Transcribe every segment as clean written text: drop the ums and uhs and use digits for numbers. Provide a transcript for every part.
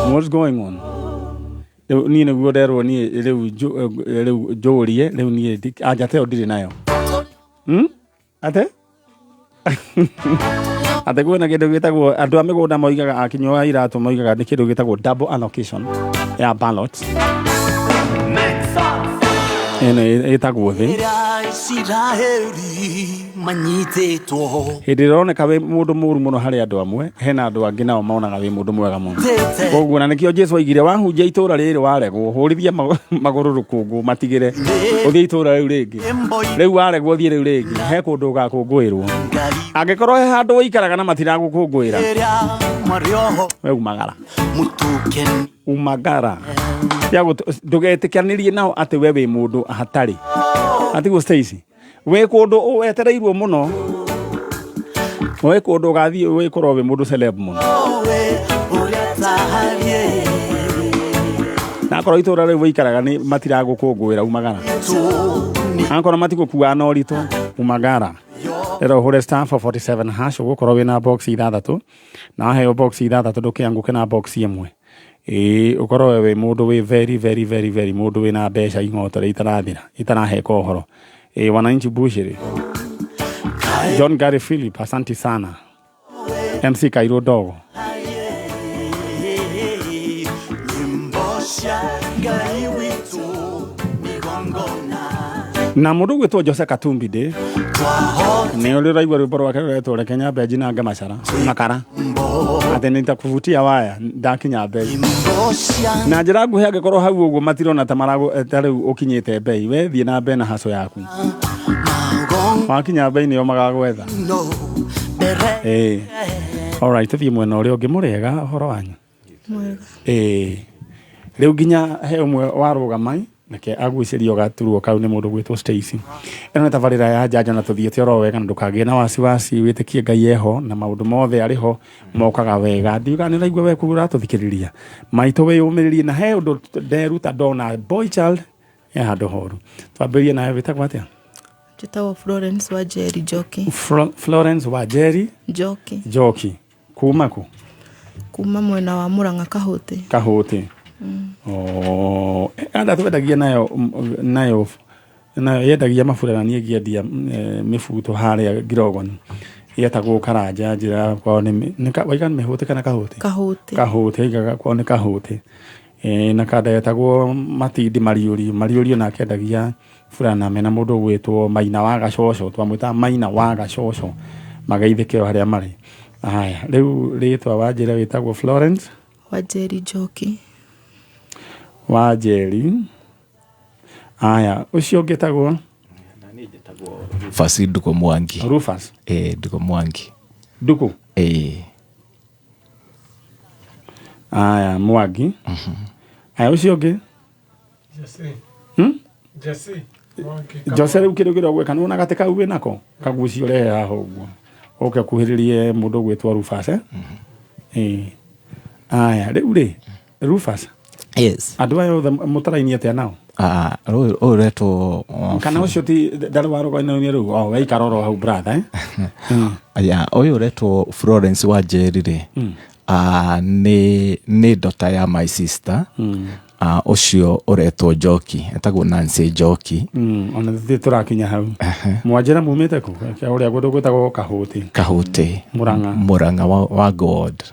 What's going on? Rĩu niĩ nĩguo nderwo niĩ rĩu rĩu njũrie rĩu niĩ anja ta ĩyo ndirĩ nayo. Ate? Atĩ kwĩna kĩndũ gĩtagwo andũ a mĩgũnda moigaga akinyua wa iratũ moigaga nĩ kĩndũ gĩtagwo double allocation ya ballot. Ĩno ĩtagwo thĩ. Isiraeli manyitĩtwo. Hĩndĩ ĩrĩa ũroneka wĩ mũndũ mũru mũno harĩ andũ amwe, hena andũ angĩ nao monaga wĩ mũndũ mwega mũno. Koguo na nĩkĩo Jesu oigire wahunjia itũra rĩrĩ waregwo, hũrithia magũrũ rũkũngũ matigĩre, ũthiĩ itũra rĩu rĩngĩ. Rĩu waregwo thiĩ rĩu rĩngĩ, he kũndũ ũgakũngũĩrwo. Angĩkorwo he handũ ũikaraga na matiragũkũngũĩra, we umagara. Umagara. Ndũgetĩkanĩrie nao atĩ we wĩ mũndũ hatarĩ. Atiguo Stacy. Wĩ kũndũ wetereirwo mũno. Wĩ kũndũ ũgathiĩ wĩkorwo wĩ mũndũ celeb mũno. Na akorwo itũra rĩu wĩikaraga nĩ matiragũkũngũĩra umagara. Akorwo matigũkuaga na ũritũ umagara. Rĩra ũhũre star 447 hash ũgũkorwo wĩna box ithathatũ. Na waheo box ithathatũ ndũkĩangũke na box ĩmwe. Ĩĩ ũkorwo wĩ mũndũ wĩ very very very very mũndũ wĩna mbeca ing'otore itarathira itaraheka ũhoro. Ĩĩ wananchi bushiri. John Gary Philip, asante sana. MC Kairo Dogo. Na mũndũ gwĩtwo Jose Katumbi ndĩ nĩ ũrĩ ũraigua rwĩmbo rwake rũretwo reke nyambe njinange macara makara atĩ nitakuvutia waya ndakinya mbei na njĩra nguhĩ angĩkorwo hau ũguo matirona ta maragũ ta rĩu ũkinyĩte mbei we thiĩ na mbere na haco yaku wakinya mbei nĩo magagwetha. Ĩĩ alright tũthiĩ mwena ũrĩa ũngĩ. Mũrĩega ũhoro wanyu? Mwega. Ĩĩ rĩu nginya he ũmwe warũgama reke agucĩrio gaturwa kau nĩ mũndũ gwĩtwo Stacy. Ĩno nĩ tabarĩra ya njanjo na tũthiĩte oro wega na ndũkagĩe na wasiwasi wĩtĩkie Ngai eho na maũndũ mothe arĩ ho mokaga wega. Ndiuga nĩ ũraigua we kũu ũratũthikĩrĩria maitũ wĩyũmĩrĩrie na he ũndũ nderuta ndona boy child he handũ horu. Twambĩrĩrie nawe wĩtagwo atĩa? Njĩtagwo Florence Wanjeri Njoki. Florence Wanjeri Njoki. Njoki. Kuma kũ? Kuma mwena wa Murang'a Kahũtĩ. Kahũtĩ. Oh, anda twendagia nayo nayo nayo yendagia mabura na niĩ ngĩendia mĩbuto harĩa Ngirogoni. Yetagwo Karanja njĩra kwao nĩ waiga nĩ mĩhũtĩ kana Kahũtĩ? Kahũtĩ. Kahũtĩ, aigaga kwao nĩ Kahũtĩ. Na kanda yetagwo Matindi Mariũrio, Mariũrio nake endagia burana mena mũndũ ũgwĩtwo Maina wa Gacoco, twamwĩtaga Maina wa Gacoco, mageithĩke o harĩa marĩ. Haya, rĩu rĩtwa wanjĩra wĩtagwo Florence? Wanjeri Njoki. Wanjeri. Haya, ũcio ũngĩ etagwo? Rufus Nduku Mwangi. Rufus? Ĩĩ, Nduku Mwangi. Nduku? Ĩĩ. Haya, Mwangi. Haya, ũcio ũngĩ? Jesse. Jesse. Mwangi. Jose rĩu kĩndũ kĩrĩa ũgwĩka nĩwona gatĩ kau wĩnako kagucio ũrehe haha ũguo ũke ũkuhĩrĩrie mũndũ ũgwĩtwo Rufus, eh? Ĩĩ. Aya, rĩu rĩ Rufus. Yes. Andũ aya othe mũtaraini atĩa nao? Ah, ũyũ ũretwo Kana ũcio ti ndarĩ wa rũgano-inĩ rũu? Oh, we ikara oro hau brother, eh? Ya, ũyũ ũretwo Florence Wanjeri rĩ, nĩ daughter ya my sister. Ũcio ũretwo Njoki, etagwo Nancy Njoki. Ona tũtirĩ tũrakinya hau. Mwanjĩra mumĩte kũ? Ũrĩa kũndũ gwĩtagwo Kahũtĩ. Kahũtĩ. Mũrang'a. Mũrang'a wa God.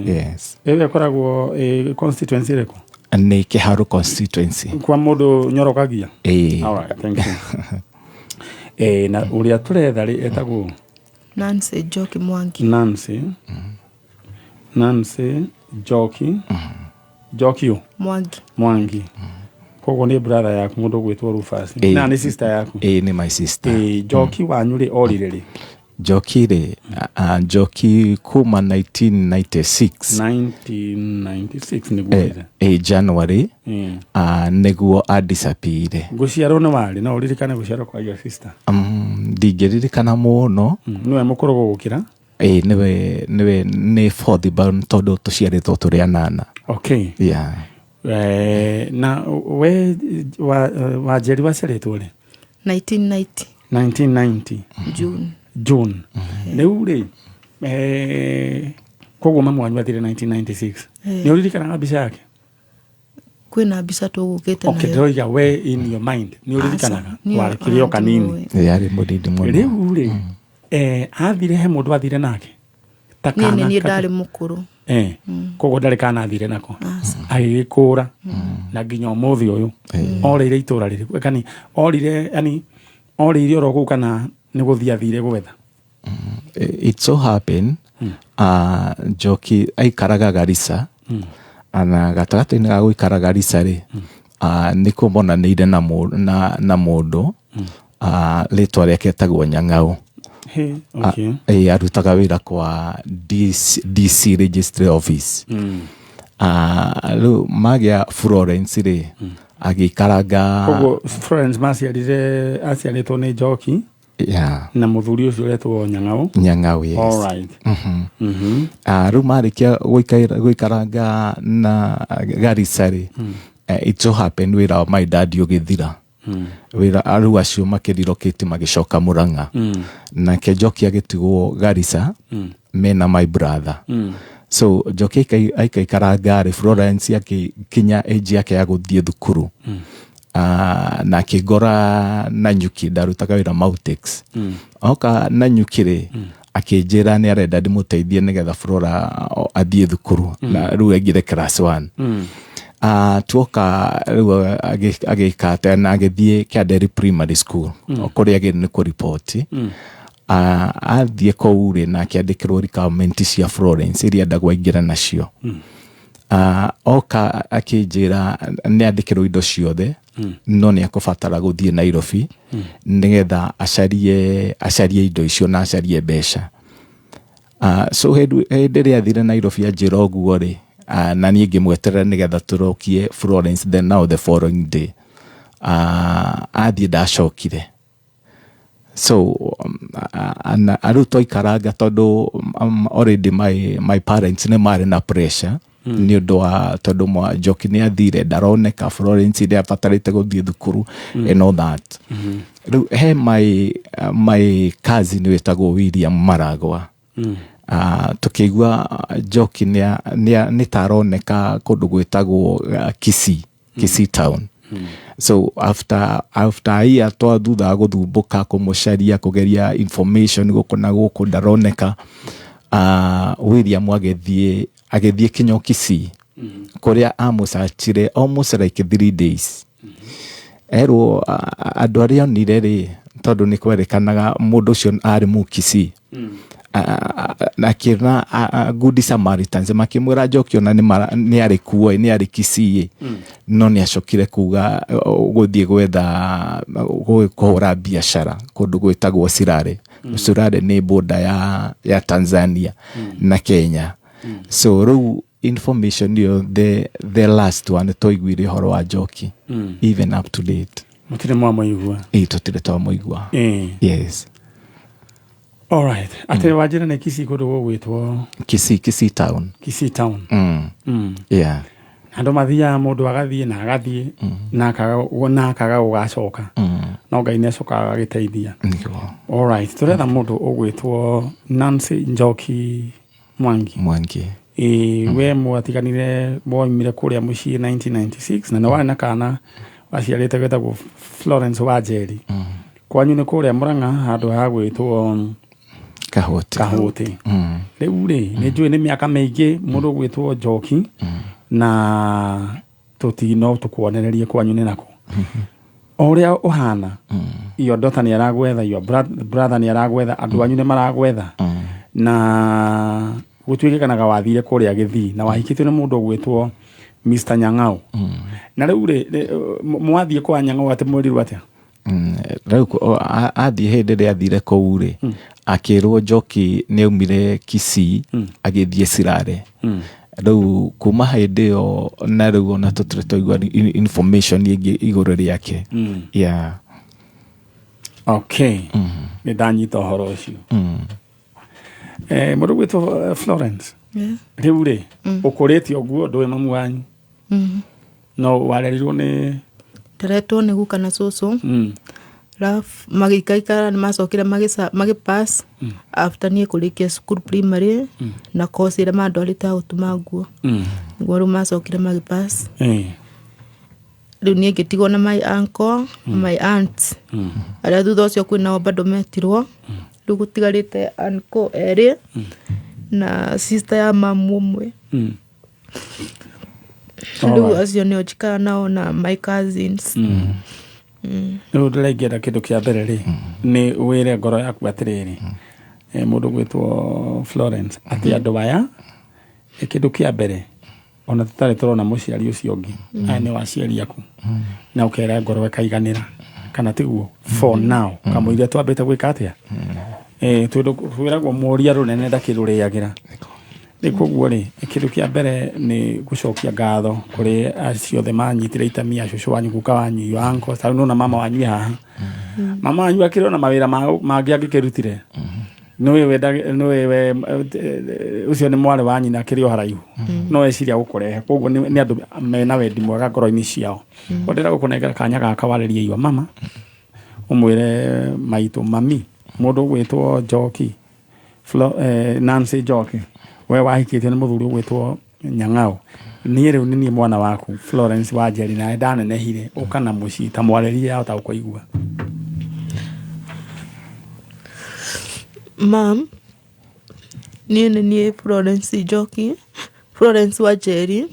Yes. Ĩyo ĩkoragwo constituency ĩrĩkũ? Nĩ Kĩharũ constituency. Kwa mũndũ nyorokagia? Ĩĩ. All right, thank you. Na ũrĩa tũretha rĩ etagwo? Nancy Njoki Mwangi. Nancy. Nancy Njoki. Njoki ũ? Mwangi. Mwangi. Koguo nĩ brother yaku mũndũ ũgwĩtwo Rufus. Ĩĩ. Na nĩ sister yaku? Ĩĩ, nĩ my sister. Ĩĩ, Njoki wanyu rĩ orire rĩ? Njoki rĩ, Njoki kuma 1996. 1996 nĩguo orire. Ĩĩ, January, nĩguo a disappear. Gũciarwo nĩ warĩ, no ũririkane gũciarwo kwa your sister? Ndingĩririkana mũno. Nĩwe mũkũrũ gũgũkĩra? Ĩĩ, nĩwe nĩ fourth born tondũ tũciarĩtwo tũrĩ anana. Okay. Yeah. Na we Wanjeri waciarĩtwo rĩ? 1990. 1990. June. June. Rĩu rĩ, Koguo mamu wanyu athire 1996? Eh. Nĩ ũririkanaga mbica yake? Kwĩna mbica tũgũkĩte Okay, nayo. ndĩroiga we in your mind nĩ ũririkanaga? Aca, niĩ Warĩ kĩrĩ o kanini. ndiũĩ. Yarĩ mũnini mũno. Rĩu rĩ, athire he mũndũ athire nake ta Niĩ nĩ kana niĩ ndarĩ mũkũrũ. Koguo ndarĩ kana athire nako. Aca. Agĩgĩkũra na nginya ũmũthĩ ũyũ orĩire itũra rĩrĩkũ? Kani orire, yani orĩire oro kũu kana nĩ gũthiĩ athire gwetha? It so happen Njoki aikaraga Garissa, na gatagatĩ-inĩ ga gũikara Garissa rĩ, nĩkuo monanĩire na mũndũ rĩtwa rĩake etagwo Nyang'au. He, okay. Arutaga wĩra kwa DC Registry Office. Rĩu magĩa Florence rĩ, agĩikaranga. Koguo Florence maciarire, aciarĩtwo nĩ Njoki na mũthuri ũcio ũretwo Nyang'au? Nyang'au, yes. All right. Rĩu marĩkia gũikaranga na Garissa rĩ, it so happen wĩra wa my dad ũgĩthira wĩra, rĩu acio makĩrelocate magĩcoka Mũrang'a, nake Njoki agĩtigwo Garissa mena my brother. So Njoki aikaikaranga rĩ, Florence akĩkinya age yake ya gũthiĩ thukuru, na akĩngora Nanyuki ndarutaga wĩra Mautix. Oka Nanyuki rĩ, akĩnjĩra nĩ arenda ndĩmũteithie nĩgetha Flora athiĩ thukuru, na rĩu aingĩre class 1. Tuoka rĩu agĩka atĩa na agĩthiĩ Kĩanderi Primary School kũrĩa agĩrĩ nĩ kũripoti. Athiĩ kũu rĩ, na akĩandĩkĩrwo requirement cia Florence iria endagwo aingĩre nacio. Oka akĩnjĩra nĩ andĩkĩrwo indo ciothe, no nĩ akũbatara gũthiĩ Nairobi nĩgetha acarie indo icio na acarie mbeca. So hĩndĩ ĩrĩa athire Nairobi anjĩra ũguo rĩ, na niĩ ngĩmweterera nĩgetha tũrokie Florence then now the following day. Athiĩ ndacokire. So rĩu twaikaranga tondũ already my parents nĩ marĩ na pressure nĩ ũndũ wa tondũ Njoki nĩ athire ndaroneka, Florence nĩ abatarĩte gũthiĩ thukuru and all that. Rĩu he my cousin wĩtagwo William Maragwa. Tukĩigua Njoki nĩ ta aroneka kũndũ gwĩtagwo Kisii town. So after a year twa thutha wa gũthumbũka kũmũcaria, kũgeria information gũkũ na gũkũ, ndaroneka. William agĩthiĩ kinya Kisii kũrĩa amũcachire almost like 3 days. Erwo andũ arĩa onire rĩ, tondũ nĩ kwerĩkanaga mũndũ ũcio arĩ Mũkisii, akĩona Good Samaritans makĩmwĩra Njoki ona nĩ arĩ kuo, nĩ arĩ Kisii, no nĩ acokire kuga gũthiĩ gwetha kũhũra biacara kũndũ gwĩtagwo Sirare. Sirare nĩ border ya Tanzania na Kenya. So rĩu information ĩyo, the last one twaiguire ũhoro wa Njoki even up to date. Mũtirĩ mwamũigua? Ĩ, tũtirĩ twamũigua. Yes. Alright, atĩ wanjĩra nĩ Kisii kũndũ gũgwĩtwo? Kisii town. Kisii town. Yeah. Andũ mathiaga, mũndũ agathiĩ na agathiĩ na akaga gũgacoka, no Ngai nĩ acokaga agagĩteithia. Nĩguo. Alright, tũretha mũndũ ũgwĩtwo Nancy Njoki Mwangi. Mwangi. Ĩ, we mwatiganire mwoimire kũrĩa mũciĩ 1996 na nĩ warĩ na kana waciarĩte getagwo Florence Wanjeri. Kwanyu nĩ kũrĩa Mũrang'a handũ ha gwĩtwo Kahũti. Kahũtĩ. Rĩu rĩ, nĩ njũĩ nĩ mĩaka mĩingĩ mũndũ ũgwĩtwo Njoki na tũti no tũkuonererie kwanyu nĩ nakũ o ũrĩa ũhana. Your daughter nĩ aragwetha, your brother nĩ aragwetha, andũ anyu nĩ maragwetha, na gũtuĩkĩkanaga wathire kũrĩa Gĩthii na wahikĩtio nĩ mũndũ ũgwĩtwo Mr Nyang'au. Na rĩu rĩ, mwathiĩ kwa Nyang'au atĩ mwĩrirwo atĩa? Rĩu athiĩ, hĩndĩ ĩrĩa athire kũu rĩ, akĩrwo Njoki nĩ aumire Kisii agĩthiĩ Sirare. Rĩu kuma hĩndĩ ĩyo na rĩu ona tũtirĩ twaigua information ĩngĩ igũrũ rĩake, yeah. Okay, nĩ ndanyita ũhoro ũcio. Mũndũ ũgwĩtwo Florence, rĩu rĩ, ũkũrĩte ũguo ndũĩ mamu wanyu, no warerirwo nĩ? Nderetwo nĩ guka na cũcũ. Alafu magĩikaikara nĩ macokire magĩpass after niĩ kũrĩkia cukuru primary na course ĩrĩa mandwarĩte ya gũtuma nguo. Nĩguo rĩu macokire magĩpass. Rĩu niĩ ngĩtigwo na my uncle, my aunt, arĩa thutha ũcio kwĩnao bado metirwo. Rĩu gũtigarĩte uncle erĩ na sister ya mamu ũmwe. Rĩu acio nĩo njikara nao na my cousins. Rĩu ndĩraingĩra kĩndũ kĩa mbere rĩ, nĩ wĩre ngoro yaku atĩrĩrĩ, mũndũ gwĩtwo Florence, atĩ andũ aya, kĩndũ kĩa mbere ona tũtarĩ tũrona mũciari ũcio ũngĩ, aya nĩ aciari aku, na ũkera ngoro ĩkaiganĩra, kana tiguo? For now, kamũira twambĩte gwĩka atĩa, tondũ kwĩragwo mũria rũnene ndakĩrũrĩagĩra. Rĩu koguo rĩ, kĩndũ kĩa mbere nĩ gũcokia ngatho kũrĩ acio othe manyitire itemi, a cũcũ wanyu, guka wanyu, your uncles. Tarĩu nĩwona mama wanyu e haha, mama wanyu akĩrĩ ona mawĩra mangĩ angĩkĩrutire, nĩwe we ũcio nĩ mwarĩ wa nyina akĩrĩ o haraihu, no eciria gũkũrehe. Koguo nĩ andũ mena wendi mwega ngoro-inĩ ciao. Koguo ndĩrenda gũkũnengera kanya gaka warĩrie your mama, ũmwĩre maitũ, mami, mũndũ ũgwĩtwo Njoki, Nancy Njoki, we wahikĩtio nĩ mũthuri ũgwĩtwo Nyang'au, niĩ rĩu nĩ niĩ mwana waku Florence Wanjeri, na ndanenehire ũka na mũciĩ, ta mwarĩrie yahota gũkũigua. Mam, niĩ nĩ niĩ Florence Njoki, Florence Wanjeri,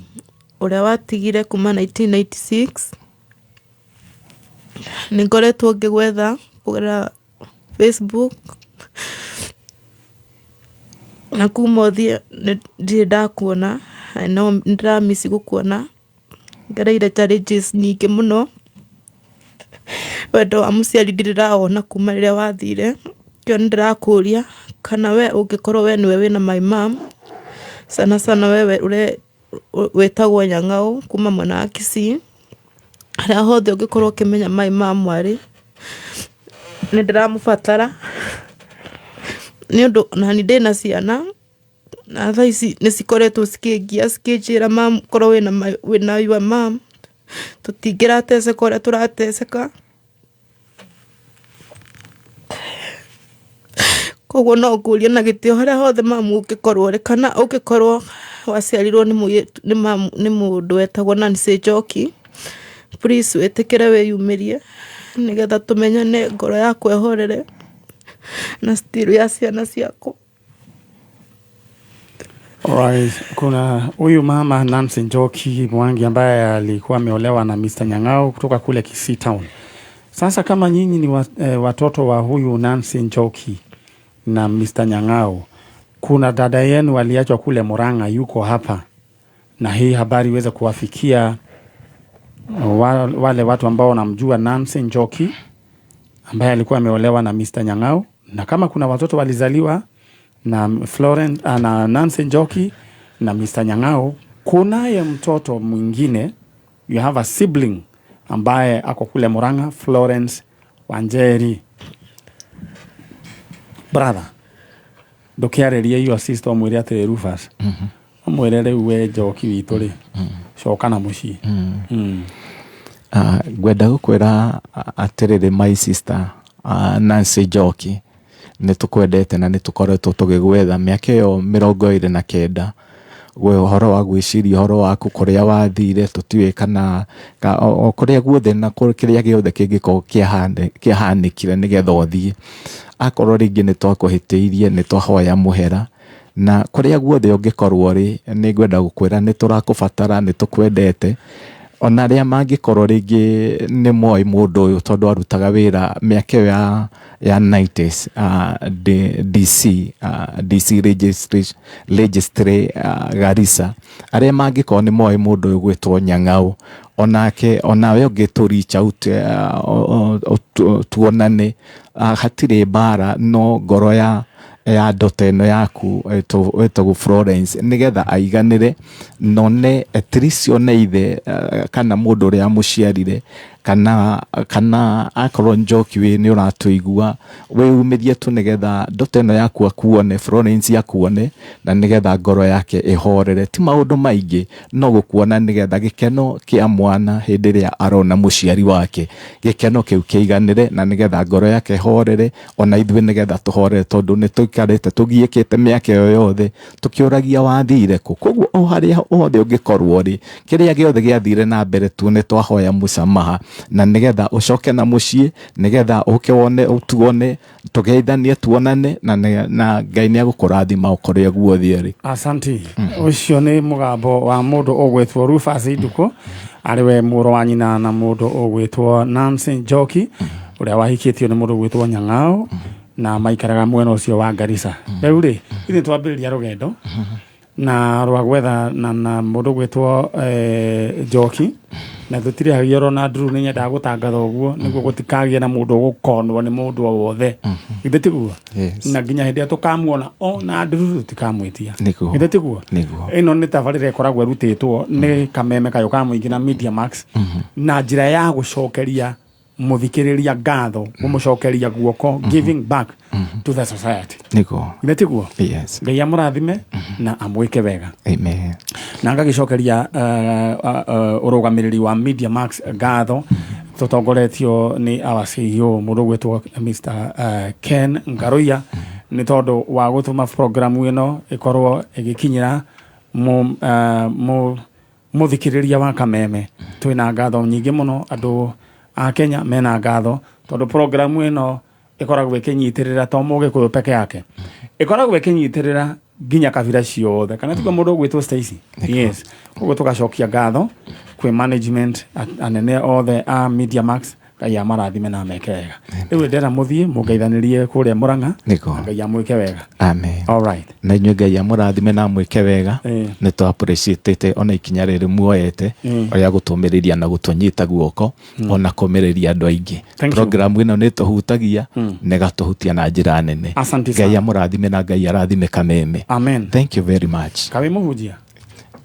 ũrĩa watigire kuma 1996. Nĩ ngoretwo ngĩgwetha kũgerera Facebook na kuma ũthiĩ ndirĩ ndakuona, no nĩ ndĩra miss gũkuona. Ngereire challenges nyingĩ mũno. Wendo wa mũciari ndirĩ ndawona kuma rĩrĩa wathire. Nĩkĩo nĩ ndĩrakũria kana we ũngĩkorwo we nĩwe wĩna my mom, sana sana wewe wĩtagwo Nyang'au kuma mwena wa Kisii, harĩa hothe ũngĩkorwo ũkĩmenya my mom arĩ, nĩ ndĩramũbatara nĩ ũndũ nani ndĩna ciana na thaa ici nĩ cikoretwo cikĩngia cikĩnjĩra, "Mam, korwo wĩna your mom tũtingĩrateceka ũrĩa tũrateceka." Koguo no ngũrie na gĩtĩo, harĩa hothe mamu ũngĩkorwo ũrĩ, kana ũngĩkorwo waciarirwo nĩ mũirĩtu, nĩ mamu, nĩ mũndũ wetagwo Nancy Njoki, please wĩtĩkĩre wĩyumĩrie nĩgetha tũmenyane, ngoro yakwa ĩhorere na still ya ciana ciakwa. Alright, kuna huyu mama Nancy Njoki Mwangi ambaye alikuwa ameolewa na Mr. Nyang'au kutoka kule Kisii Town. Sasa kama nyinyi ni watoto wa huyu Nancy Njoki na Mr. Nyang'au, kuna dada yenu aliachwa kule Murang'a, yuko hapa, na hii habari iweze kuwafikia wale watu ambao wanamjua Nancy Njoki ambaye alikuwa ameolewa na Mr. Nyang'au, na kama kuna watoto walizaliwa na Florence, na Nancy Njoki na Mr. Nyang'au, kunaye mtoto mwingine, you have a sibling ambaye ako kule Murang'a, Florence Wanjeri. Brother, ndũkĩarĩrie your sister, ũmwĩre atĩrĩ, Rufus, ũmwĩre rĩu we Njoki witũ rĩ, coka na mũciĩ. Ngwenda gũkwĩra atĩrĩrĩ, my sister Nancy Njoki, nĩ tũkwendete na nĩ tũkoretwo tũgĩgwetha mĩaka ĩyo 29, gwe ũhoro wa gwĩciria ũhoro waku kũrĩa wathire tũtiũĩ kana o kũrĩa guothe na kĩrĩa gĩothe kĩngĩkorwo kĩahanĩkire nĩgetha ũthiĩ. Akorwo rĩngĩ nĩ twakũhĩtĩirie, nĩ twahoya mũhera, na kũrĩa guothe ũngĩkorwo rĩ, nĩ ngwenda gũkwĩra nĩ tũrakũbatara, nĩ tũkwendete. Ona arĩa mangĩkorwo rĩngĩ nĩ moĩ mũndũ ũyũ, tondũ arutaga wĩra mĩaka ĩyo ya 90s, DC, DC registry, Garissa, arĩa mangĩkorwo nĩ moĩ mũndũ ũyũ gwĩtwo Nyang'au, onake onawe ũngĩtũ reach out, tuonane, hatirĩ mbara, no ngoro ya ndota ĩno yaku ĩtagwo Florence nĩgetha aiganĩre none at least one ithe kana mũndũ ũrĩa amũciarire. Kana kana akorwo Njoki wĩ nĩ ũratũigua, wĩumĩrie tu nĩgetha ndoto ĩno yaku akuone, Florence akuone, na nĩgetha ngoro yake ĩhorere. Ti maũndũ maingĩ, no gũkuona nĩgetha gĩkeno kĩa mwana hĩndĩ ĩrĩa arona mũciari wake, gĩkeno kĩu kĩiganĩre, na nĩgetha ngoro yake ĩhorere, ona ithuĩ nĩgetha tũhorere, tondũ nĩ tũikarĩte tũgiĩkĩte mĩaka ĩyo yothe tũkĩũragia wathire kũ. Koguo o harĩa hothe ũngĩkorwo rĩ, kĩrĩa gĩothe gĩathire na mbere tu nĩ twahoya mũsamaha, na nĩgetha ũcoke na mũciĩ, nĩgetha ũke wone, tuone, tũgeithanie, tuonane, na, na Ngai nĩ agũkũrathima o kũrĩa guothe ũrĩ. Asanti. Ũcio nĩ mũgambo wa mũndũ ũgwĩtwo Rufus Nduku, arĩ we mũrũ wa nyina na mũndũ ũgwĩtwo Nancy Njoki, ũrĩa wahikĩtio nĩ mũndũ ũgwĩtwo Nyang'ao, na maikaraga mwena ũcio wa Garissa. Rĩu rĩ, ithuĩ twambĩrĩria rũgendo na rwa gwetha na mũndũ ũgwĩtwo Njoki, na tũtirĩhagia oro na nduru. Nĩ nyendaga gũtangatha ũguo nĩguo gũtikagĩe na mũndũ ũgũkonwo nĩ mũndũ o wothe. Githĩ tiguo? Yes. Na nginya hĩndĩ ĩrĩa tũkamuona ona nduru tũtikamwĩtia. Nĩguo. Githĩ tiguo? Nĩguo. Ĩno nĩ tabarĩra ĩkoragwo ĩrutĩtwo nĩ kameme kayũ ka mũingĩ na Media Max na njĩra ya gũcokeria mũthikĩrĩria ngatho, kũmũcokeria guoko, giving back to the society. Nĩguo. Githĩ tiguo? Yes. Ngai amũrathime na amwĩke wega. Amen. Na ngagĩcokeria ũrũgamĩrĩri wa Media Max ngatho, tũtongoretio nĩ our CEO, mũndũ ũgwĩtwo Mr Ken Ngaruiya, nĩ tondũ wa gũtũma programu ĩno ĩkorwo ĩgĩkinyĩra mũthikĩrĩria wa kameme. Twĩna ngatho nyingĩ mũno, andũ a Kenya mena ngatho, tondũ programu ĩno ĩkoragwo ĩkĩnyitĩrĩra to mũgĩkũyũ peke yake, ĩkoragwo ĩkĩnyitĩrĩra nginya kabira ciothe, kana tiguo, mũndũ ũgwĩtwo Stacy? Yes. Koguo tũgacokia ngatho kwĩ management, anene othe a Media Max. Ngai amarathime na ameke wega. Rĩu ndera mũthiĩ mũngeithanĩrie kũrĩa Mũrang'a. Nĩguo. Na Ngai amwĩke wega. Amen. All right. Na inyuĩ Ngai amũrathime na amwĩke wega. Nĩ tũ appreciate ona ikinya rĩrĩ muoete rĩa gũtũmĩrĩria na gũtũnyita guoko, ona kũmĩrĩria andũ aingĩ. Thank you. Program ĩno nĩ tũhutagia na ĩgatũhutia na njĩra nene. Asante Ngai sana. amũrathime na Ngai arathime kameme. Amen. Thank you very much. Kawĩ mũhunjia?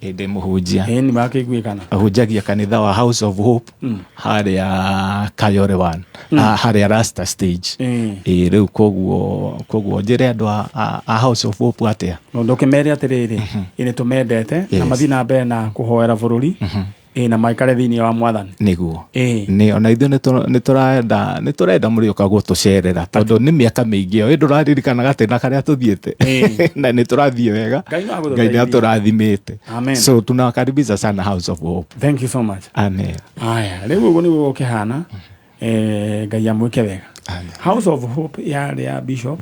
Ĩndĩ mũhunjia. Ĩĩ, nĩ wakĩiguĩkana. Ahunjagia kanitha wa House of Hope harĩa Kayore One, harĩa Rasta Stage. Ĩĩ, rĩu koguo njĩre andũ a House of Hope atĩa? Ndũkĩmere atĩrĩrĩ, ĩ nĩ tũmendete na mathiĩ na mbere na kũhoera bũrũri, ĩ na maikare thĩinĩ wa mwathani. Nĩguo. Ĩĩ. Nĩ ona ithuĩ nĩ tũrenda mũrĩũka gũtũcerera, tondũ nĩ mĩaka mĩingĩ ĩyo ndũraririkana gatĩna karĩa tũthiĩte, na nĩ tũrathiĩ wega. Ngai no agũtũteithie. Ngai nĩ atũrathimĩte. Amen. So tunawakaribisha sana House of Hope. Thank you so much. Amen. Aya, rĩu ũguo nĩguo gũkĩhana. Ngai amwĩke wega. Amen. House of Hope yarĩ ya Bishop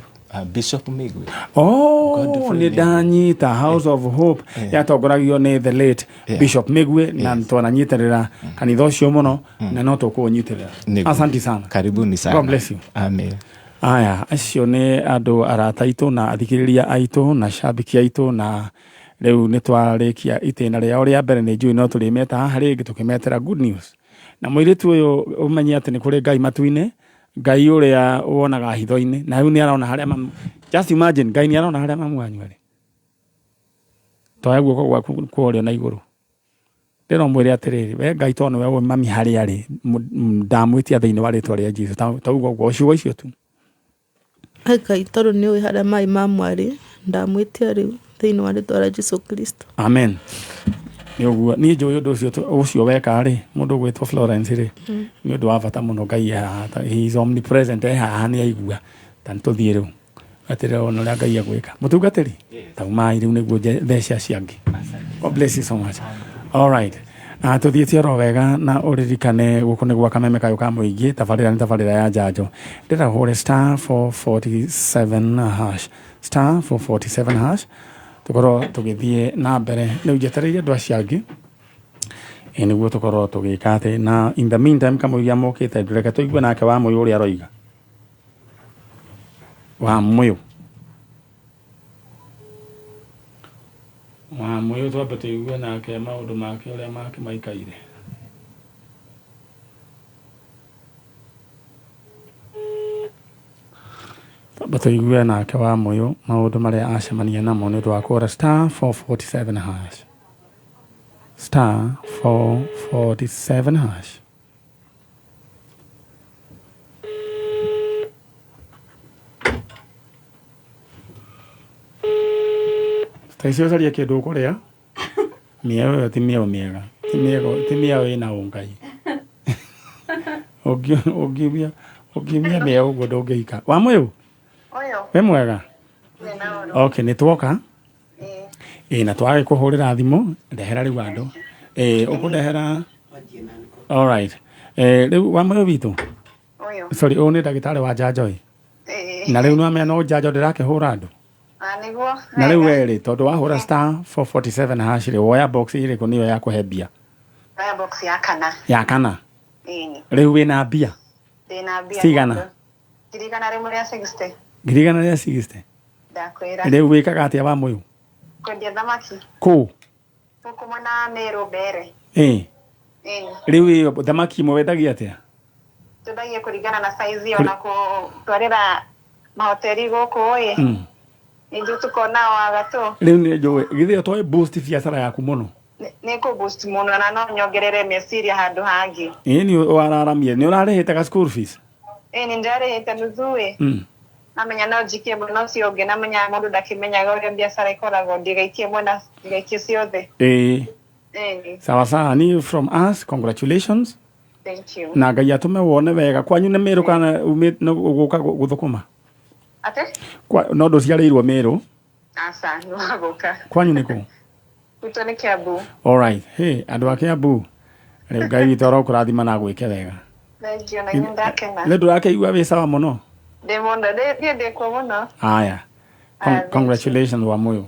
Bishop Migwi. Oh, Godfrey. Nĩ ndanyita. House of Hope yatongoragio nĩ the late Bishop Migwe, na twananyitĩrĩra kanitha ũcio mũno na no tũkũũnyitĩrĩra. Nĩguo. Asante sana. Karibuni sana. God bless you. Amen. Aya, acio nĩ andũ arata aitũ na athikĩrĩria aitũ na cambiki aitũ, na rĩu nĩ twarĩkia itĩna rĩao rĩa mbere. Nĩ njũĩ no tũrĩmeta haha rĩngĩ tũkĩmetera good news. Na mũirĩtu ũyũ, ũmenye atĩ nĩ kũrĩ Ngai matu-inĩ, Ngai ũrĩa wonaga hitho-inĩ, na rĩu nĩ arona harĩa mamu. Just imagine, Ngai nĩ arona harĩa mamu wanyu arĩ. Toya guoko gwaku kwa ũrĩo na igũrũ, ndĩra ũmwĩre atĩrĩrĩ, we Ngai, tondũ nĩwe ũĩ mami harĩa arĩ, ndamwĩtia thĩinĩ wa rĩtwa rĩa Jesu. Ta uga ũguo ciugo icio tu. Ngai, tondũ nĩ ũĩ harĩa maĩ ma mwarĩ, ndamwĩtia rĩu thĩinĩ wa rĩtwa rĩa Jesu Kristo. Amen. Nĩ ũguo niĩ njũĩ ũndũ ũcio ũcio weka rĩ, mũndũ ũgwĩtwo Florence rĩ, nĩ ũndũ wa bata mũno. Ngai e haha, he is omnipresent, e haha, nĩ aigua. Ta nĩ tũthiĩ rĩu atĩrĩ, ona ũrĩa Ngai egwĩka, mũtungatĩri taumai rĩu nĩguo thece acio angĩ. God bless you so much. All right. Tũthiĩte oro wega, na ũririkane gũkũ nĩ gwa kameme kayũ ka mũingĩ. Tabarĩra nĩ tabarĩra ya njanjo. Ndĩra hũre *447#, *447#, tũkorwo tũgĩthiĩ na mbere. Rĩu njetereire andũ acio angĩ, ĩ nĩguo tũkorwo tũgĩka atĩ, na in the meantime, kamũiria mokĩte, reke tũigue nake wa mũyũ ũrĩa aroiga. Wa mũyũ, wa mũyũ, twambe tũigue nake maũndũ make ũrĩa make maikaire. Twambe tũigue nake wa mũyũ maũndũ marĩa acemania namo nĩ ũndũ wa kũra *447#, *447#. Ta icio ũcarie kĩndũ ũkũrĩa. Mĩeo ĩyo ti mĩeo mĩega. Ti mĩego, ti mĩeo ĩna ũngai. Ũngiumia ũngiumia mĩeo ũguo ndũngĩhika. Wamũyũ? Ũyũ. Wĩ mwega? Wĩna ũru. Okay, nĩ twoka. Ĩĩ na twagĩkũhũrĩra thimũ, ndehera rĩu andũ. Ĩĩ ũkũndehera. All right. Rĩu Wamũyũ witũ? Ũyũ. Sorry, ũyũ nĩ ndagĩtarĩ wa njanjo ĩ. Ĩĩ. Na rĩu nĩwamenya no njanjo ndĩrakĩhũra andũ. Na nĩguo. Na rĩu we rĩ, tondũ wahũra star 447 hash rĩ, woya box ĩrĩkũ nĩyo ya kũhe mbia? Oya box ya kana. Ya kana? Ĩĩ. Rĩu wĩna mbia? Ndĩna mbia. Cigana? 160. 160. Ndakwĩra. Rĩu wĩkaga atĩa Wamũyũ? Kwendia thamaki. Kũ? Gũkũ mwena wa Meru Mbere. Ĩĩ. Ĩĩ. Rĩu ĩyo thamaki imwe wendagia atĩa? Twendagia kũringana na size ona kũtwarĩra mahoteri gũkũ ĩ. Ningĩ tũkona wa gatũ. Rĩu nĩ njũĩ, githĩ ĩyo to boost biacara yaku mũno? Nĩ kũ boost mũno na no nyongerere meciria handũ hangĩ. Ĩĩ nĩ wararamire, nĩ ũrarĩhĩte ga school fees? Ĩĩ nĩ ndarĩhĩte nuthu ĩ. Namenya no njikie mwena ũcio ũngĩ, namenya mũndũ ndakĩmenyaga ũrĩa biacara ĩkoragwo, ndigaikie mwena, ndigaikie ciothe. Ĩĩ. Ĩĩ. Sawa sawa, ni from us, congratulations. Thank you. Na Ngai atũme wone wega. Kwanyu nĩ Meru kana umĩte gũka gũthũkũma? Atĩ? Kwa, no ndũciarĩirwo Meru. Aca, nĩ wa gũka. Kwanyu nĩ kũ? Gwitũ nĩ Kiambu. All right. Hey, andũ a Kiambu. Rĩu Ngai witũ arokũrathima na agwĩke wega. Thank you, na inyuĩ ndakena. Nĩ ndũrakĩigua wĩ sawa mũno? Ndĩ mũno, niĩ ndĩ kuo mũno. Aya. Congratulations Wamũyũ.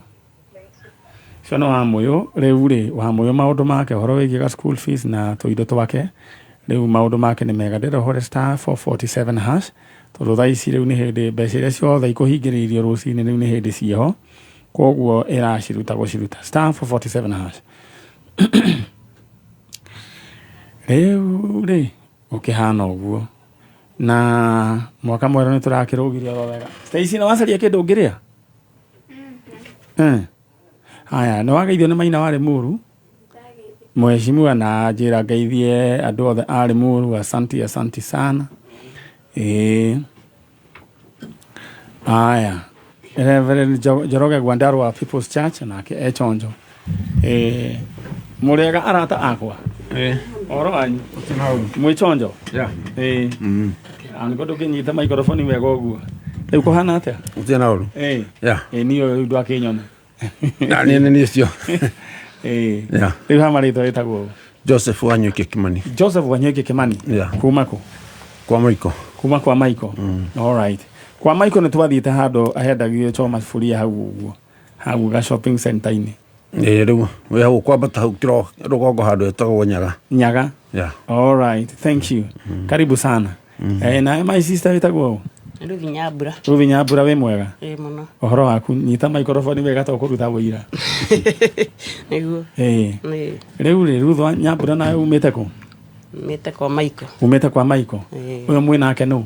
Ũcio nĩ Wamũyũ, rĩu rĩ Wamũyũ maũndũ make ũhoro wĩgiĩ ga school fees na tũindo twake, rĩu maũndũ make nĩ mega. Ndĩrenda ũhũre star 447 hash tondũ thaa ici rĩu nĩ hĩndĩ mbeca iria ciothe ikũhingĩrĩirio rũcinĩ rĩu nĩ hĩndĩ ciĩho, koguo ĩraciruta gũciruta star 447 hash. Rĩu rĩ gũkĩhana ũguo na mwaka mwerũ nĩ tũrakĩrũgirie oro wega. Stacy nĩ wacaria kĩndũ ũngĩrĩa? Haya, nĩ wageithio nĩ maina wa Limuru? Mheshimiwa na njĩra ngeithie andũ othe a Limuru, asanti asanti sana. Ĩĩ. Haya. Reverend Njoroge Gwandarua wa People's Church nake e chonjo. Ĩĩ. Mũrĩega arata akwa? Ĩĩ. Ũhoro wanyu? Mwĩ chonjo? Yeah. Ĩĩ. Aniko ndũkĩnyita microphone wega ũguo. Rĩu kũhana atĩa? Gũtirĩ na ũru. Ĩĩ. Yeah. Ĩĩ niĩ ũyũ rĩu ndwakĩnyona. Na nĩ nĩ ũcio. Ĩĩ. Yeah. Rĩu ha marĩtwa wĩtagwo ũ? Joseph Wanyoike Kimani. Joseph Wanyoike Kimani. Yeah. Kuma kũ? Kwa Maiko. Kuma kwa Maiko. All right. Kwa Maiko nĩ twathiĩte handũ ahendagio choma sufuria hau ũguo. Hau ga shopping center-inĩ. Ĩĩ rĩu wĩ hau kwambata hau kĩro rũgongo handũ hetagwo Nyaga. Nyaga. Yeah. All right. Thank you. Karibu sana. Eh, na my sister wĩtagwo ũ? Ruthi Nyambura. Ruthi Nyambura wĩ mwega? Ĩĩ mũno. Ũhoro waku nyita microphone wega to kũruta wũira. Nĩguo. Ĩĩ. Ĩĩ. Rĩu rĩ Ruth wa Nyambura nawe umĩte kũ? Umĩte kwa Maiko. Umĩte kwa Maiko. Ĩĩ. Ũyũ mwĩ nake nũ?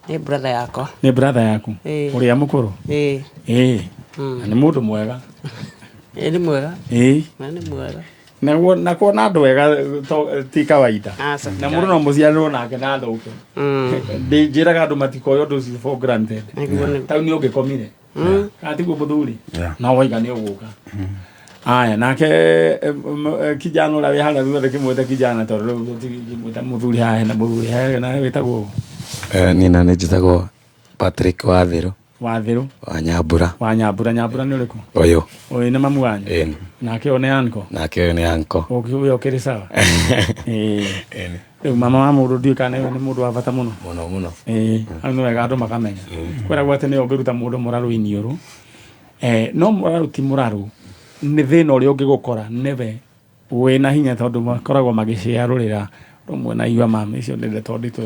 Nĩ brother yakwa. Nĩ brother yaku? Ĩĩ. Ũrĩa mũkũrũ? Ĩĩ. Ĩĩ. Na nĩ mũndũ mwega. Ĩĩ nĩ mwega. Ĩĩ. Na nĩ mwega. Naguo na kuona andũ ega ti kawaida. Aca. Na mũndũ no mũciarĩrwo nake na athũke. Njĩraga andũ matikoe ũndũ ũcio for granted. Nĩguo nĩguo. Tau nĩ ũngĩkomire. Kana tiguo mũthuri? Yeah. No waiga nĩ ũgũka. Aya nake kijana ũrĩa wĩ harĩa thutha ndĩkĩmwĩte kijana tondũ rĩu tũtingĩmwĩta mũthuri haha hena mũthuri haha nawe wĩtagwo ũ? Niĩ na nĩ njĩtagwo Patrick Wathĩrũ. Wathĩrũ. Wa Nyambura. Wa Nyambura, Nyambura nĩ ũrĩkũ? Ũyũ. Ũyũ nĩ mamu wanyu? Ĩni. Nake ũyũ nĩ uncle? Nake ũyũ nĩ uncle. Ũyũ ũkĩrĩ sawa? Ĩĩ. Rĩu mama wa mũndũ ndiũĩ kana nĩ mũndũ wa bata mũno. Mũno mũno. Ĩĩ, hau nĩ wega andũ makamenya. Kwĩragwo atĩ nĩwe ũngĩruta mũndũ mũrarũ iniũrũ. No mũrarũ ti mũrarũ, nĩ thĩna ũrĩa ũngĩgũkora nĩwe wĩna hinya tondũ makoragwo magĩciarũrĩra rũmwe na iwa mama icio nĩ ndeto nditũ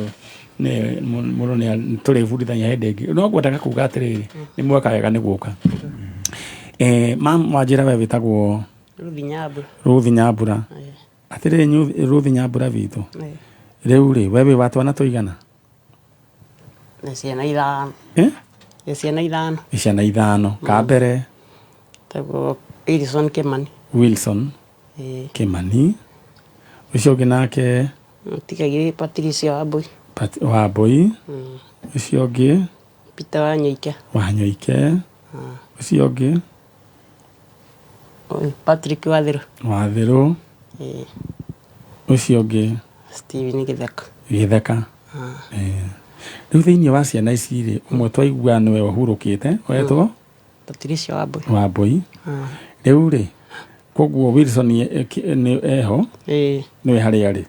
nĩ mũndũ nĩ tũrĩbundithania hĩndĩ ĩngĩ. No ngwendaga kuga atĩrĩrĩ, nĩ mweka wega nĩ gũka. Mam wanjĩra we wĩtagwo Ruthi Nyambura. Ruthi Nyambura. Atĩrĩrĩ Ruthi Nyambura witũ. Rĩu rĩ, we wĩ wa twana tũigana? Nĩ ciana ithano. Eh? Nĩ ciana ithano. Nĩ ciana ithano. Ka mbere? Tagwo Wilson Kimani. Wilson Kimani. Ũcio ũngĩ nake? Tigagĩrĩ Patricia Wambui. Wambui. Ũcio ũngĩ? Peter Wanyoike. Wanyoike. Ũcio ũngĩ? Ũyũ Patrick Wathirũ. Wathirũ. Ĩĩ. Ũcio ũngĩ? Steven Gĩtheka. Gĩtheka. Eh. Rĩu thĩinĩ wa ciana ici rĩ, ũmwe twaigua nĩwe ũhurũkĩte, wetwo? Patricia Wambui. Wambui. Rĩu rĩ, koguo Wilson nĩ eho? Ĩĩ. Nĩwe harĩa arĩ?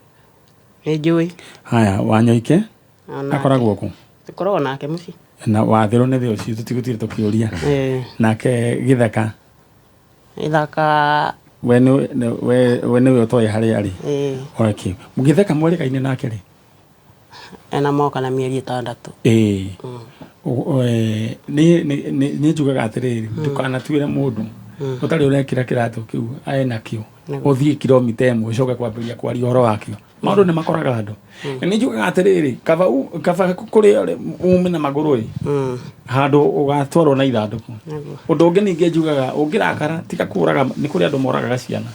Nĩ njũĩ. Haya, Wanyoike? Onake. Akoragwo kũ? Tũkoragwo nake mũciĩ. Na Wathirũ nĩ thĩ ũcio tũtigũtire tũkĩũria. Ĩĩ. Nake Gĩtheka? Gĩthaka. We nĩwe ũtoĩ harĩa arĩ? Ĩĩ. Okay. Gĩtheka mwerĩgaine nake rĩ? Ena mwaka na mĩeri 6. Ĩĩ. Niĩ njugaga atĩrĩrĩ, ndũkanatuĩre mũndũ ũtarĩ ũrekĩra kĩratũ kĩu enakĩo, ũthiĩ kilomita 1 ũcoke kwambĩrĩria kwaria ũhoro wakĩo. Maũndũ nĩ makoraga andũ. Na nĩ njugaga atĩrĩrĩ, kaba kũrĩa ume na magũrũ ĩ, handũ ũgatwarwo na ithandũkũ. Ũndũ ũngĩ ningĩ njugaga, ũngĩrakara tiga kũraga, nĩ kũrĩ andũ moragaga ciana.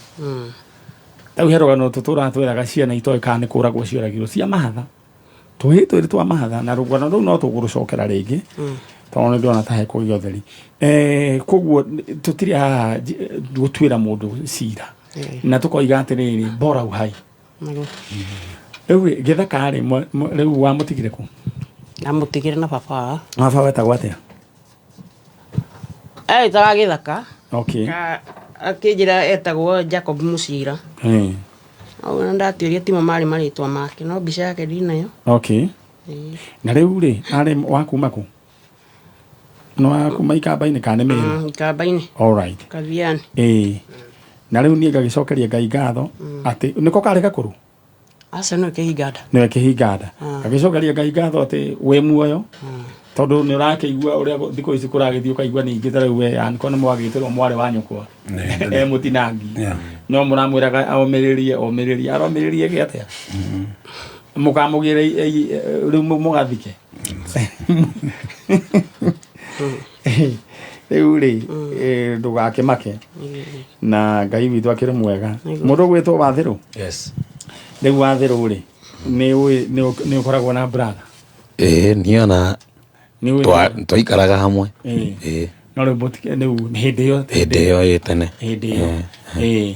Rĩu he rũgano tũtũraga twĩraga ciana itoĩ kana nĩ kũragwo cioragirwo cia mahatha. Tũhĩĩ twĩrĩ twa mahatha, na rũgano rũu no tũgũrũcokera rĩngĩ, tondũ nĩ ndĩrona ta hekũgĩa ũtheri. Koguo tũtirĩ haha gũtuĩra mũndũ cira. Na tũkoiga atĩrĩrĩ, bora uhai. Rĩu Gĩtheka rĩ, rĩu wamũtigire kũ? Ndamũtigire na baba wao. Baba wetagwo atĩa? Etaga Gĩthaka. Okay. Akĩnjĩra etagwo Jacob Mũcira. Ona ndatuĩria timo marĩ marĩtwa make, no mbica yake ndinayo. Okay. Na rĩu rĩ, arĩ wa kuma kũ? Nĩ wa kuma Ikamba-inĩ kana nĩ Mĩrũ? Ikamba-inĩ. All right. Kathiani. Ĩĩ. Na rĩu niĩ ngagĩcokeria Ngai ngatho atĩ nĩko karĩ gakũrũ? Acio nĩwe kĩhinganda. Nĩwe kĩhinganda. Ngagĩcokeria Ngai ngatho atĩ wĩ muoyo, tondũ nĩ ũrakĩigua ũrĩa thikũ ici kũragĩthiĩ, ũkaigua ningĩ ta rĩu we anĩkorwo nĩ mwagĩtĩrwo mwarĩ wa nyũkwa. E mũtinangi. No mũramwĩraga omĩrĩrie, omĩrĩrie, aromĩrĩrie gĩ atĩa? Mũkamũgĩra rĩu mũgathike. Rĩu rĩ, ndũgakĩmake. Na Ngai witũ akĩrĩ mwega. Mũndũ ũgwĩtwo Wathirũ? Yes. Rĩu Wathirũ rĩ, nĩ ũkoragwo na brother? Ĩĩ, niĩ ona twaikaraga hamwe. Ĩĩ. No rĩu rĩu hĩndĩ ĩyo. Hĩndĩ ĩyo ĩ tene. Hĩndĩ ĩyo. Ĩĩ.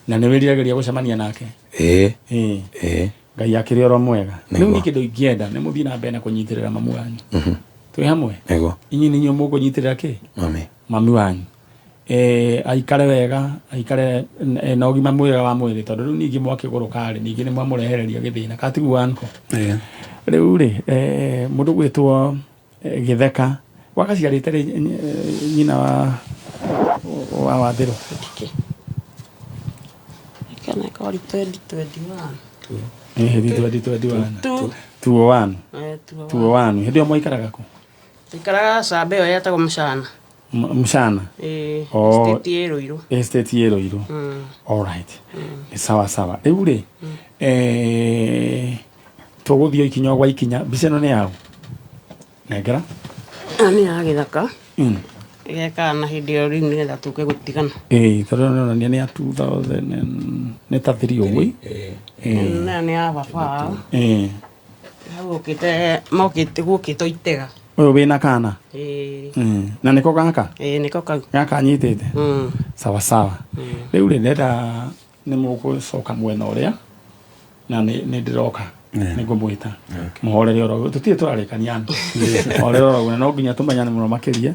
Na nĩ wĩriragĩria gũcemania nake? Ĩĩ. Ĩĩ. Ĩĩ. Ngai akĩrĩ oro mwega. Rĩu niĩ kĩndũ ingĩenda nĩ mũthiĩ na mbere na kũnyitĩrĩra mamu wanyu. Twĩ hamwe? Nĩguo. Inyuĩ nĩ inyuĩ mũkũnyitĩrĩra kĩ? Mami. Mami wanyu. Aikare wega, aikare na ũgima mwega wa mwĩrĩ, tondũ rĩu ningĩ mwakĩgũrũka rĩ, ningĩ nĩ mwamũrehereria gĩthĩna. Katiguo anko? Rĩu rĩ, mũndũ gwĩtwo Gĩtheka, wagaciarĩte rĩ nyina wa Wathirũ? Kana kori 2021. Ĩĩ, 2021. 201. 201. Hĩndĩ ĩyo mwaikaraga kũ? Twaikaraga camba ĩyo yetagwo Mũcana. Mũcana? Ĩĩ, estate ĩ Rũirũ. Estate ĩ Rũirũ. All right. Nĩ sawa sawa. Rĩu rĩ, tũgũthiĩ ikinya gwa ikinya. Mbica ĩno nĩ yaũ? Nengera. Ĩno nĩ ya Gĩthaka. Gekaga na hĩndĩ ĩyo rĩu nĩgetha tũke gũtigana. Ĩĩ, tondũ ĩno nĩ ya 2000 nĩ ta 3 ũguo. Ĩno nĩ ya baba wao. Hau ũkĩte, mokĩte gũkĩtwo itega. Ũyũ wĩna kana? Ĩĩ. Na nĩko gaka? Ĩĩ, nĩko kau. Gaka anyitĩte? Sawa sawa. Rĩu rĩ, ndĩrenda nĩ mũgũcoka mwena ũrĩa, na nĩ ndĩroka. Nĩ ngũmwĩta. Mũhorere oro ũguo. Tũtirĩ tũrarĩkania andũ. Mũhorere oro ũguo, na no nginya tũmenyane mũno makĩria.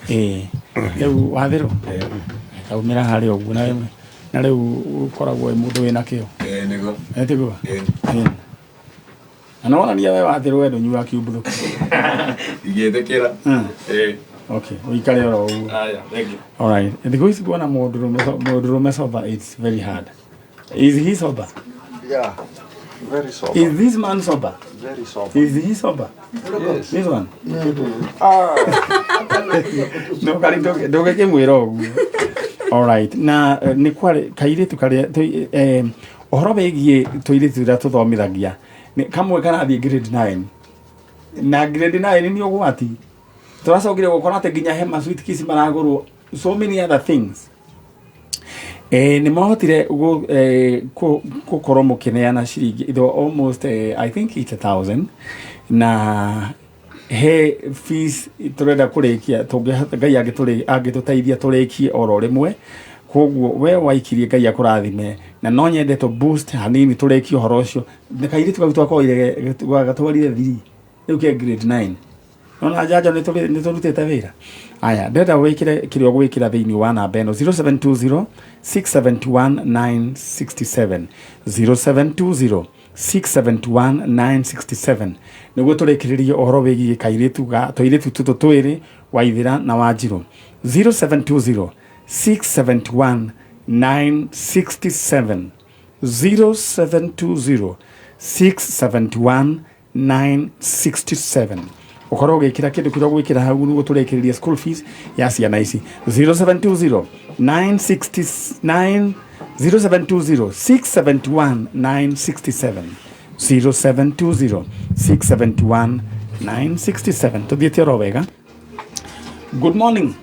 Ĩĩ. Rĩu Wathirũ, kaumĩra harĩa ũguo, na rĩu ũkoragwo wĩ mũndũ wĩna kĩo. Ĩĩ, nĩguo. Ĩĩ, tiguo? Ĩĩ. Na nĩ wonania we Wathirũ we ndũnyuaga kiumbũrũki. Ingĩtĩkĩra. Ĩĩ. Okay, ũikare oro ũguo. Haya, thank you. All right. Thikũ ici kuona mũndũrũme sober, it's very hard. Is he sober? Yeah, very sober. Is this man sober? Very sober. Is he sober? Yes. This one? No, kari ndũgĩkĩmwĩra ũguo. All right. Na nĩ kwarĩ kairĩtu karĩa ũhoro wĩgiĩ tũirĩtu tũrĩa tũthomithagia. Nĩ kamwe karathiĩ grade 9. Na grade 9 nĩ ũgwati. Tũracokire gũkora atĩ nginya he ma sweet kiss maragũrwo, so many other things. Nĩ mahotire gũkorwo mũkĩneana ciringi, it was almost, I think 80,000, na he fees tũrenda kũrĩkia, tũngĩhota Ngai angĩtũteithia tũrĩkie oro rĩmwe. Koguo we waikirie Ngai akũrathime, na no nyende to boost hanini tũrĩkie ũhoro ũcio. Kairĩtu kau twakoire gatwarire 3, rĩu ke grade 9. Nona njanjo nĩ tũrutĩte wĩra. Aya, ndĩrenda wĩkĩre kĩrĩa ũgwĩkĩra thĩinĩ wa namba ĩno 0720 671 967, 0720 671 967, nĩguo tũrĩkĩrĩrie ũhoro wĩgiĩ kairĩtu ga tũirĩtu tũtũ twĩrĩ, Waithĩra na Wanjirũ. 0720 671 967, 0720 671 967. Ũkorwo ũgĩkĩra kĩndũ kĩrĩa ũgwĩkĩra hau nĩguo tũrĩkĩrĩrie school fees ya ciana ici. 0720 969, 0720 671 967, 0720 671 967. Tũthiĩte oro wega. Good morning,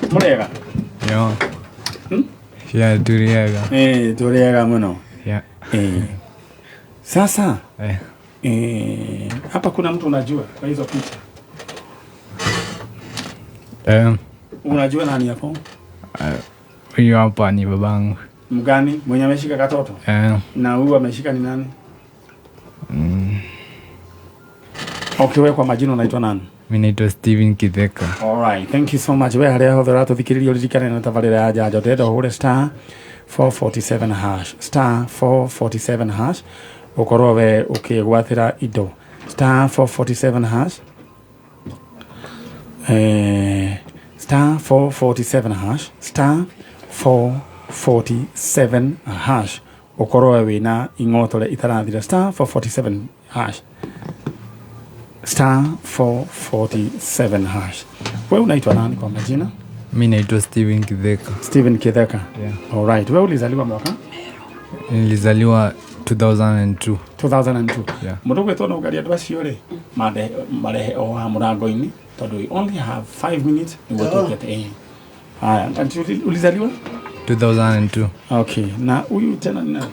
mũrĩega? Yo. Yeah, turiega. Eh, tũrĩega mũno. Yeah. Eh. Sasa Eh. Hapa kuna mtu unajua kwa hizo picha? Unajua nani hapo? Huyu hapa ni babangu. Mgani? Mwenye ameshika katoto? Eh. Na huyu ameshika ni nani? Okay, wewe kwa majina unaitwa nani? Mimi naitwa Steven Kitheka. All right, thank you so much. We harĩa hothe ũratũthikĩrĩria ũririkane na tabarĩra ya njanjo, ndĩrenda ũhũre star 447 hash, star 447 hash, ũkorwo we ũkĩgwatĩra indo. Star 447 hash, star 447 hash, star 447 hash, ũkorwo we wĩna ing'otore itarathira. Star 447 hash, star 447 hash. Wewe unaitwa nani kwa majina? Mimi naitwa Steven Kitheka. Steven Kitheka. Yeah. All right. Wewe ulizaliwa mwaka? Nilizaliwa 2002. 2002. Yeah. Mũndũ gwĩtwo no ngaria andũ acio rĩ, marehe o haha mũrango-inĩ tondũ we only have 5 minutes nĩguo tũke. Haya, ati ulizaliwa 2002. Okay. Na huyu tena ni nani?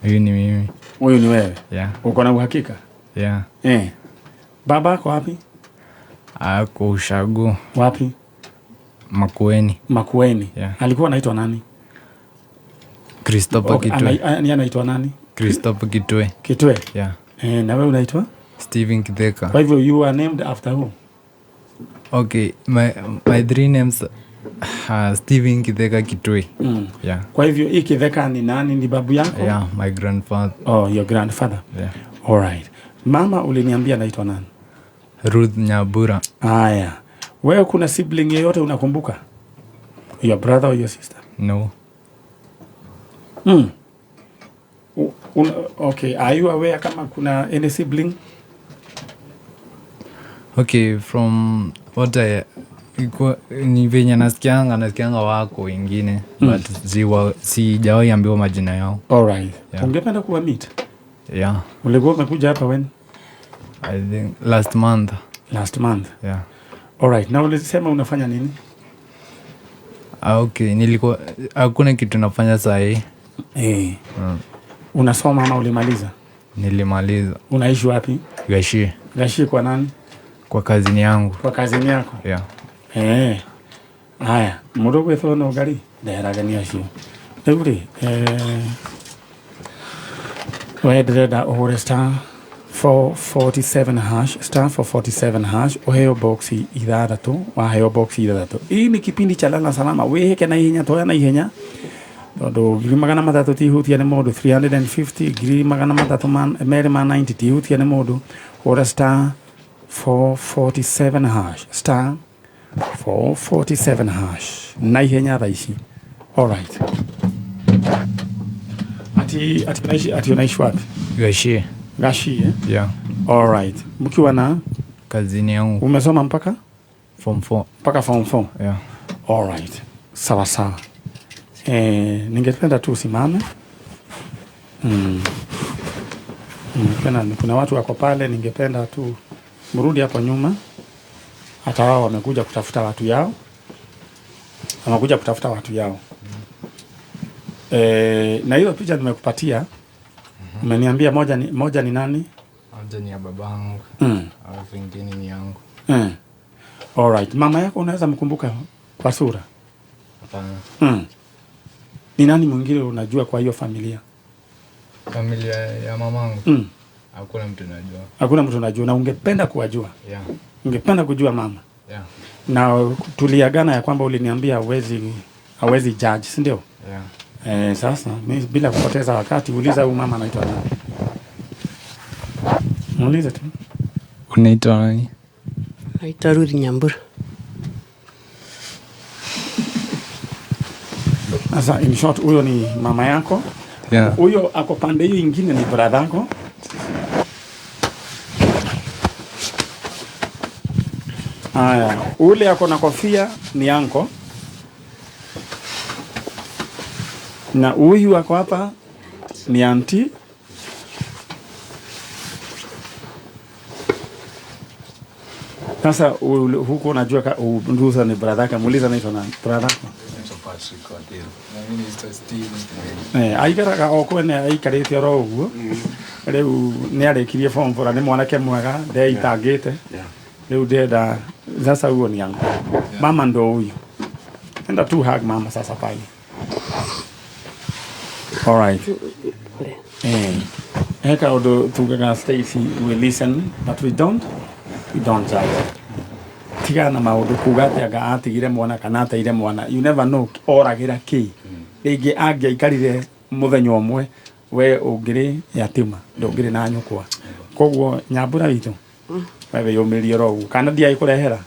Huyu ni mimi. Huyu ni wewe? Yeah. Uko na uhakika? Yeah. Baba ako wapi? Ako ushago. Wapi? Makueni. Makueni. Yeah. Alikuwa anaitwa nani? Christopher Okay, Kitwe. ni anaitwa nani? Christopher Kitwe. Kitwe. Yeah. Na wewe unaitwa? Steven Kitheka. Kwa hivyo you are named after who? Okay, my three names are Steven Kitheka Kitwe. Yeah. Kwa hivyo hii Kitheka ni nani? Ni babu yako? Yeah, my grandfather. Oh, your grandfather. Yeah. All right. Mama uliniambia anaitwa nani? Ruth Nyabura. Haya. Wewe kuna sibling yeyote unakumbuka? Your brother or your sister? No. Okay, are you aware kama kuna any sibling? Okay, from what I ni venye nasikianga wako wengine, but sijawahi ambiwa majina yao. All right. Yeah. Ungependa kuwa meet? Yeah. Ulikuwa umekuja hapa when? I think last month. Last month. Yeah. All right. Na ulisema unafanya nini? Okay, nilikuwa hakuna kitu nafanya saa hii. Unasoma ama ulimaliza? Nilimaliza. Unaishi wapi? Gashi. Gashi kwa nani? Kwa kazini yangu. Kwa kazini yako? Yeah. Haya, mũndũ gwĩtwo no ngari ndeheragania acio. Rĩu rĩ, we ndĩrenda ũhũre star 447 hash, star 447 hash, ũheo boxi ithathatũ, waheo boxi ithathatũ. Hii ni kipindi cha lala salama, wĩhĩke na ihenya, toya na ihenya tondũ 300,000 ti hutia nĩ mũndũ, 350 290 ti hutia nĩ mũndũ. Hũra star 447 hash, star 447 hash na ihenya thaa ici. All right. Ati unaishi wapi? Gashi. Gashi, eh? Yeah. All right. Mkiwa na kazini yangu. Umesoma mpaka? Form 4. Mpaka form 4. Yeah. All right. Sawa sawa. Ningependa tu usimame. Kuna watu wako pale, ningependa tu mrudi hapo nyuma. Hata wao wamekuja kutafuta watu yao. Wamekuja kutafuta watu yao. Na hiyo picha nimekupatia. Umeniambia moja ni nani? Moja ni ya babangu. Alafu ingine ni yangu. Alright. Mama yako unaweza mkumbuka kwa sura? Hapana. Ni nani mwingine unajua kwa hiyo familia? Familia ya mamangu hakuna mtu najua. Hakuna mtu unajua na ungependa kuwajua? Yeah. Ungependa kujua mama? Yeah. Na tuliagana ya kwamba uliniambia hawezi judge, si ndio? Yeah. Sasa mi bila kupoteza wakati uliza huyu mama anaitwa nani. Muulize tu. Unaitwa nani? Naitwa Ruth Nyambura. Sasa in short huyo ni mama yako. Yeah. Huyo ako pande hiyo ingine ni brother yako. Haya, ule ako na kofia ni anko. Na huyu ako hapa ni anti. Sasa huko unajua ndusa ni brother yake, muulize anaitwa nani? Brother yako. Na mimi naitwa Steven. Aikaraga o kwene aikarĩte oro ũguo. Rĩu nĩ arĩkirie form four, nĩ mwanake mwega, ndeitangĩte. Rĩu ndĩrenda sasa huo ni yangu. Mama ndo huyu. Enda tu hug mama sasa pale. All right. Heka ũndũ tugaga Stacy, we listen but we don't judge. Tigana na maũndũ kuga atĩ anga atigire mwana kana ateire mwana. You never know oragĩra kĩ. Rĩngĩ angĩaikarire mũthenya ũmwe we ũngĩrĩ yatima ndũngĩrĩ na nyũkwa. Koguo Nyambura witũ we wĩyũmĩrie oro ũguo kana ndiagĩkũrehera.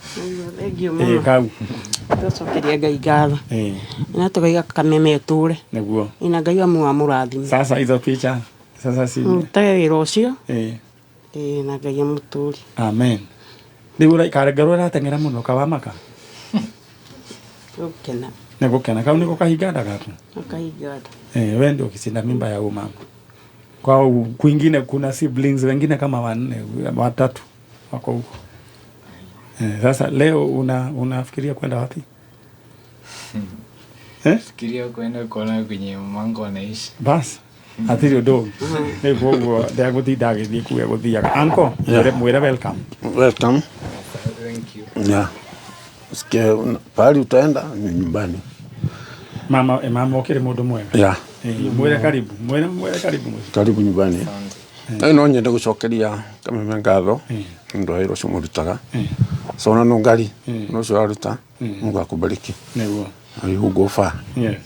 Thank you mũno. Kau. Tũcokeria Ngai ngatho. Na tũkaiga kameme tũre. Nĩguo. Ina Ngai amu amũrathime. Sasa hizo picha sasa si Mũrutage wĩra ũcio. Na Ngai amũtũrie. Amen. Rĩu ũraikara ũrateng'era mũno kawamaka. Gũkena. Nĩ gũkena kau nĩko kahinga gaku. Akahinga nda. We ndio ukisinda mimba ya huyu mama. Kwa kwingine kuna siblings wengine kama wanne watatu wako huko. Sasa leo unafikiria kwenda wapi? Fikiria kwenda kuona kwenye mamangu anaishi. Bas. Hatirĩ ũndũ ũngĩ. Rĩu koguo ndegũtinda agĩthiĩ kuu egũthiaga. Uncle, mwĩre welcome. Welcome. Thank you. Yeah. Sikia pahali utaenda ni nyumbani. Mama, mama ũkĩrĩ mũndũ mwega. Yeah. Mwĩre karibu. Mwĩre karibu mũciĩ. Karibu nyumbani. No nyende gũcokeria Kameme ngatho nĩ ũndũ wa wĩra ũcio mũrutaga. So ona no ngari no ũcio waruta Mungu akubariki. Nĩguo. Na you go far. Yes.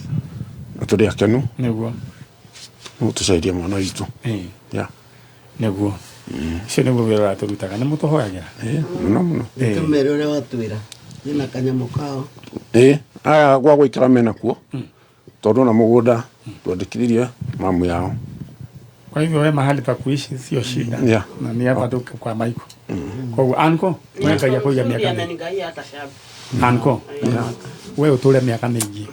Na tũrĩ akenu. Nĩguo. Nĩ mwana witũ. Yeah. Nĩguo. Ũcio nĩguo wĩra ũrĩa tũrutaga. Nĩ mũtũhoyagĩra? Mũno mũno. Tũmere ũrĩa watwĩra ĩna kanyamũ kao. Aya gwa gũikara mena kuo tondũ na mũgũnda twandĩkithirie mamu yao. Kwa hivyo we mahali pa kuishi sio shida. Yeah. Na ni hapa tu kwa Maiko. Koguo anko we Ngai akũiga mĩaka mĩingĩ. Anko we ũtũre mĩaka mĩingĩ.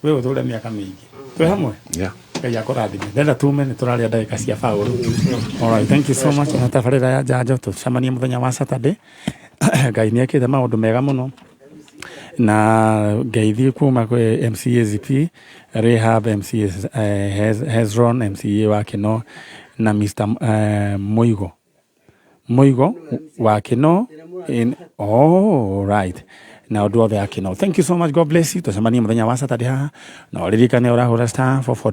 We ũtũre mĩaka mĩingĩ. Twĩ hamwe? Yeah. Ngai akũrathime. Ndenda tume nĩ tũraria ndagĩka cia Paũlũ. All right, thank you so much. Na tabarĩra ya njanjo tũcemanie mũthenya wa Saturday. Ngai nĩ ekĩte maũndũ mega mũno. Na ngeithi kuma kwĩ MCA ZP, Rehab MCA Hezron MCA wa Kino na Mr. Muigo. Muigo wa Kino in all right. Na ũndũ othe a Kino. Thank you so much. God bless you. Tũcemanie mũthenya wa Saturday haha. Na ũririkane ũrahũra star 44